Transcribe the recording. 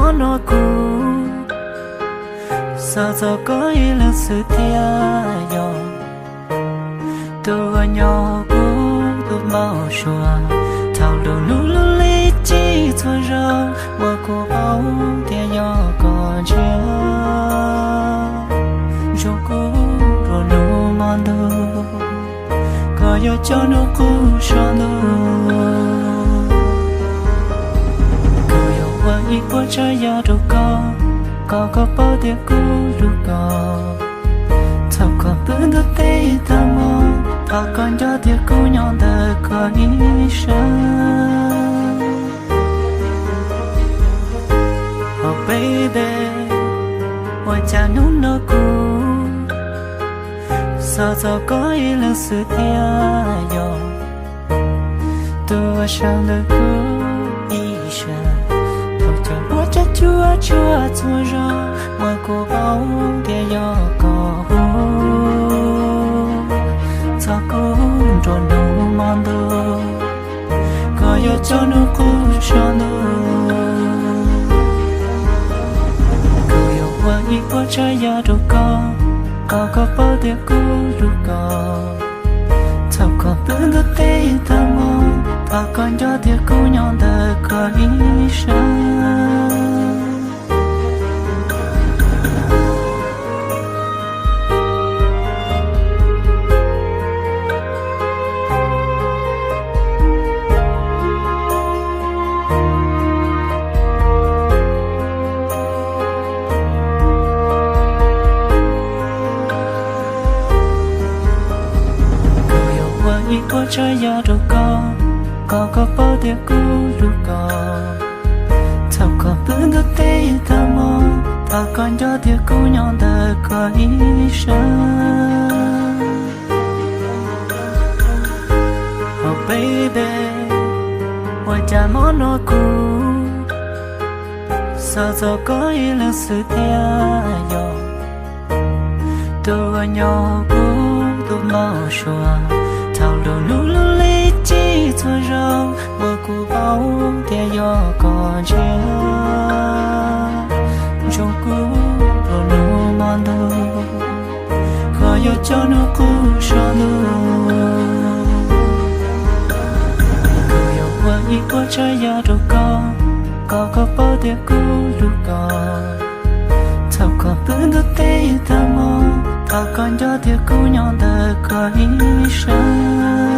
Hnub no kuv xav txog koj ib leeg xwb thiab yog tus uas nyob kuv tus npau suav. Thaum lub hnub lub lim cia txhua zaus uas kuv paub tias yog koj ntsia ntsoov kuv rau hnub hmo ntuj, koj yuav coj hnub qub saum ntuj. Kuv yuav ua ib puas tsav yam rau koj, kom koj paub tias kuv hlub koj. Txhob kom pw ntuj teb tag hmo, thov koj nco tias kuv nyob ntawm koj ib sawv. Oh baby, ua cas hnub no kuv xav txog koj ib leeg xwb thiab yog tus uas sawv ntawm kuv ib sawv. Thaum cov duab cog cuab tshuam txhua zaus uas kuv paub tias yog koj hu, txog kuv nruab hnub hmo ntuj, koj yuav coj hnub qub saum ntuj. Kuv yuav ua ib puas tsav yam rau koj, kom koj paub tias kuv hlub koj. Txhob kom pw ntuj teb tag hmo, thov koj nco tias kuv nyob ntawm koj ib sawv. Kuv yuav ua ib puas tsav yam rau koj, kom koj paub tias kuv hlub koj. Txhob kom pw ntuj teb tag hmo, thov koj nco tias kuv nyob ntawm koj ib sawv. Oh baby, ua cas hnub no kuv xav txog koj ib leeg xwb thiab yog tus uas nyob kuv tus npau suav. Thaum lub hnub lub lim cia txhua zaus uas kuv paub tias yog koj ntsia ntsoov kuv rau hnub hmo ntuj, koj yuav coj hnub qub saum ntuj. Kuv yuav ua ib puas tsav yam rau koj, kom koj paub tias kuv hlub koj. Txhob kom pw ntuj teb tag hmo, thov koj nco tias kuv nyob ntawm koj ib sawv.